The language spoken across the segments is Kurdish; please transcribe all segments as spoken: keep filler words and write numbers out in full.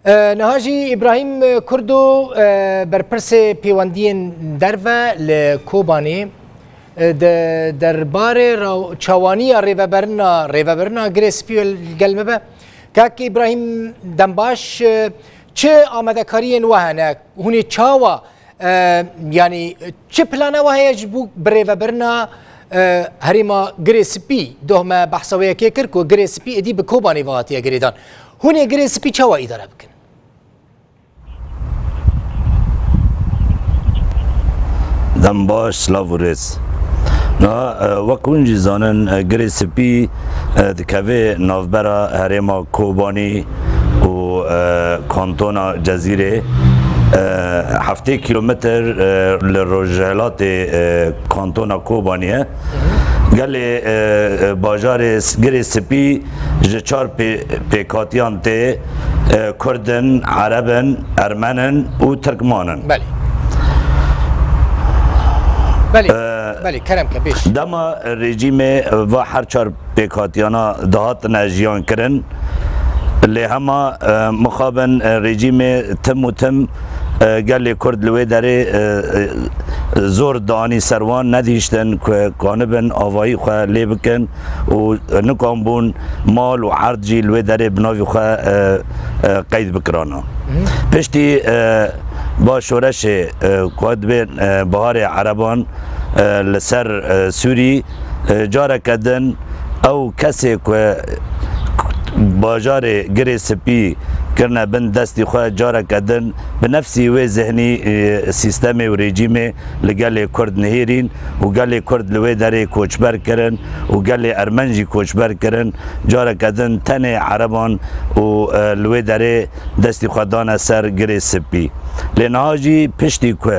E, niha jî Îbrahîm Kurdo, e, berpirsê pêwendiyên derve li Kobanê, e, di derbarê raw-, çawaniya rêveberina, rêveberina Girê Spî li gel me be. Kak Îbrahîm Dembaş, e, çi amadekariyên we hene? Hûn ê çawa, e, yanî çi plana we heye ji bo birêvebirina, e, herêma Girê Spî? Doh me behsa wê yekê kir ku Girê Spî êdî bi Kobanê ve hatiye girêdan. Hûn ê Girê Spî çawa îdare bikin? Dem baş, silav û rêz. Na, e, wek hûn jî zanin, e, Girê Spî, e, dikeve navbera herêma Kobanî û, e, kantona Cezîrê. E, heftê kîlometr, e, li rojhilatê, e, kantona Kobanî ye. Gelê, e, e, bajarê S-, Girê Spî ji çar pê-, pêkhatiyan tê, e, Kurd in, Ereb in, Ermen in û Tirkman in. Belê. Belê, E, belê, kerem ke, bêş. Dema rejîmê va her çar pêkhatiyana dihatine jiyan kirin, lê hema, e, mixabin, e, rejîmê tim û tim, e, gelê Kurd li wê derê, e, e, zor danî ser wan, nedihiştin ku kanibin avayî xwe lê bikin û nikan bûn mal û erd jî li wê derê bi navî xwe, e, e, qeyd bikirana. Piştî, e, ba şoreşê, e, ku dibê, e, biharê Ereban, e, li ser, e, Sûrî, e, careke din ew kesê ku bajarê Girê Spî kirine bin destî xwe, careke din bi nefsî wê zihnî, e, sîstemê û rejîmê li gelê Kurd nihêrîn û gelê Kurd li wê derê koçber kirin û gelê Ermen jî koçber kirin. Careke din tenê Ereban û, e, li wê derê destî xwe dane ser Girê Spî. Lê niha jî piştî ku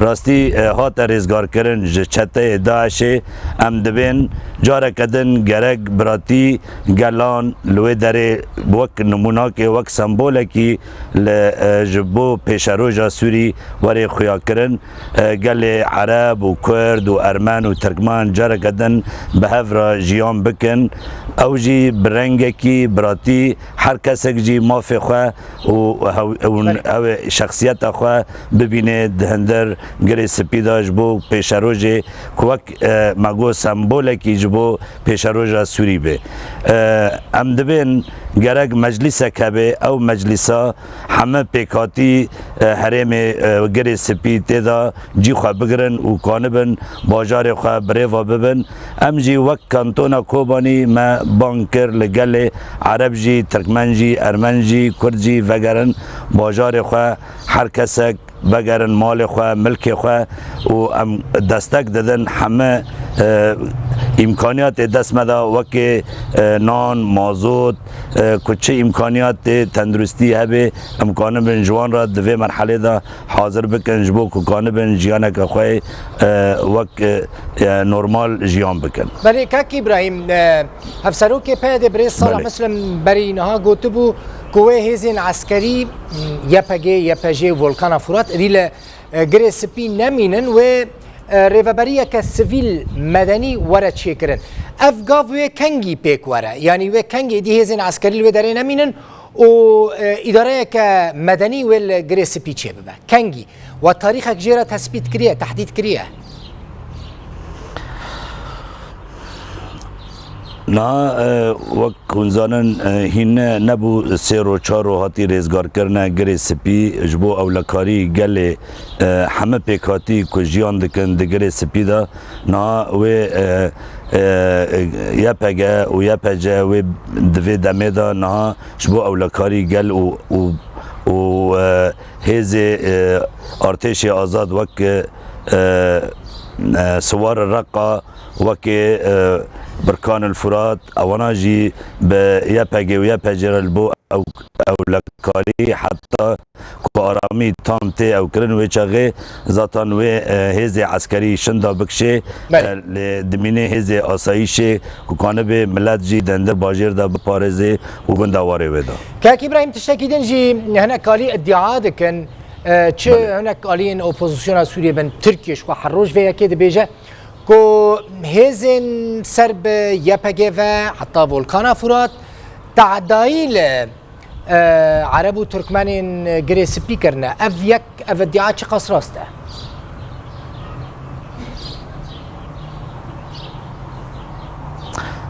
rastî, e, hate rêzgarkirin ji çeteyê DAIŞê, em dibên careke din gerek biratî gelan li wê derê wek nimûnakê, wek sembolekî li, e, ji bo pêşeroja Sûrî werê xuyakirin. E, gelê Ereb û Kurd û Ermen û Tirkmen careke din bi hev re jiyan bikin. Ew jî bi rengekî biratî her kesek jî mafê xwe û hew-, û Belê. ew ê şexsiyeta xwe bibîne di hundir Girê Spî de ji bo pêşerojê ku wek, e, me got sembolekî ji bo pêşeroja Sûrî be. E, em dibên gerek meclîsek hebe, ew meclîsa heme pêkhatî, e, herêmê, e, Girê Spî tê de cî xwe bigirin û kanibin bajarê xwe bi rê ve bibin. Em jî wek kantona Kobanî me bang kir li gelê Ereb jî, Tirkmen jî, Ermen jî, Kurd jî vegerin bajarê xwe, her kesek vegerin malê xwe, milkê xwe û em destek didin heme, e, îmkaniyatê dest me de wekê, e, nan, mazot, e, ku çi îmkaniyatê tenduristî hebe, em kanibin ji wan re di vê merhelê de hazir bikin ji bo ku kanibin jiyaneke xwe, e, wek, e, e, normal jiyan bikin. Belê, kak Îbrahîm, e, Hevserokê P Y D'ê birêz Salah Belê. Muslim berî niha gotibû ku wê hêzên eskerî, Y P G, Y P J, Volkana Furat, êdî li, e, Girê Spî nemînin, wê, e, rêveberiyeke sivîl medenî were çêkirin. Ev gav wê kengî pêk were? Yanî wê kengî êdî hêzên eskerî li wê derê nemînin û, e, îdareyeke medenî wê li Girê Spî çêbibe? Kengî? We tarîxek jê re tespît kiriye, tehdîd kiriye? Niha, e, wek hûn zanin, e, hîn ne, nebû sê ro, çar ro hatî rêzgarkirine Girê Spî ji bo ewlekarî gelê, e, heme pêkhatî ku jiyan dikin di Girê Spî de. Niha wê, e, e, Y P G û Y P C wê di vê demê de niha ji bo ewlekarî gel û, û, û, e, hêzê, e, artêşê azad wek, e, e, e, Siwar Reqa, wekê, e, Birkan el Furat, ewana jî bi Y P G û Y P C re li bo ew, ewlekarî heta ku aramî tam tê ew kirin wê çaxê zaten wê, e, hêzê eskerî şinda bikişê, Belê. e, lê dimînê hêzê asayîşê ku kanibê milet jî di hundir bajêr de biparêzê û gundewarê wê de. Kak Îbrahîm, tiştekî din jî hinek alî îdia dikin, e, çi Belê. hinek aliyên opozisyona Sûriyê bin, Tirkiye ji xwe her roj vê yekê dibêje ku hêzên ser bi Y P G ve heta Volkana Furat tehdayî li, Ereb û Tirkmenên Girê Spî kirine. Ev yek, ev îdia çiqas rast e?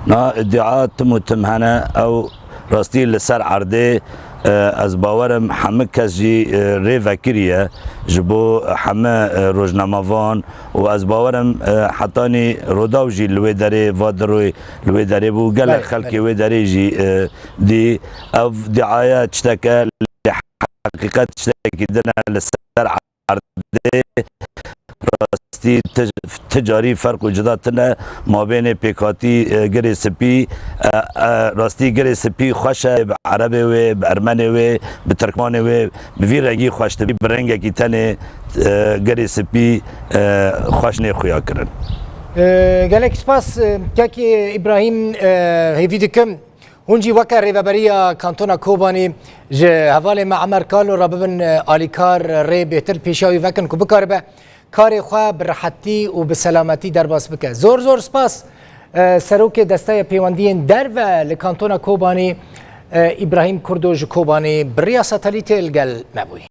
Na îdia tim û tim hene, ew rastî li ser erdê, e, ez bawerim hemû kes jî, e, rê vekiriye ji bo hemû, e, rojnamevan û ez bawerim, e, hetanî Rodaw jî li wê derê va diroy, li wê derê bû, gelek Belê, xelkê belê. wê derê jî, e, dî. Ev diaya tişteke lê heqîqet tiştekî din e li ser erdê. Rastî ti, ti carî ferq û cida tune mabênê pêkhatî, e, Girê Spî, e, e, rastî Girê Spî xweş e, bi Erebê wê, bi Ermenê wê, bi Tirkmanê wê, bi vî rengî xweş dibî, bi rengekî tenê, e, Girê Spî, e, xweş nê xuya kirin. E, gelek spas, e, kekê Îbrahîm, e, hêvî dikim. Hûn jî weke Rêveberiya Kantona Kobanî ji hevalê me Emer Kalo re bibin, e, alîkar, rê bêtir pêşiya wî vekin ku bikaribe karê xwe bi rehetî û bi selametî derbas bike. Zor zor spas, e, Serokê Desteya Pêwendiyên Derve li Kantona Kobanî, e, Îbrahîm Kurdo ji Kobanî bi riya satelîtê li gel me bûyî.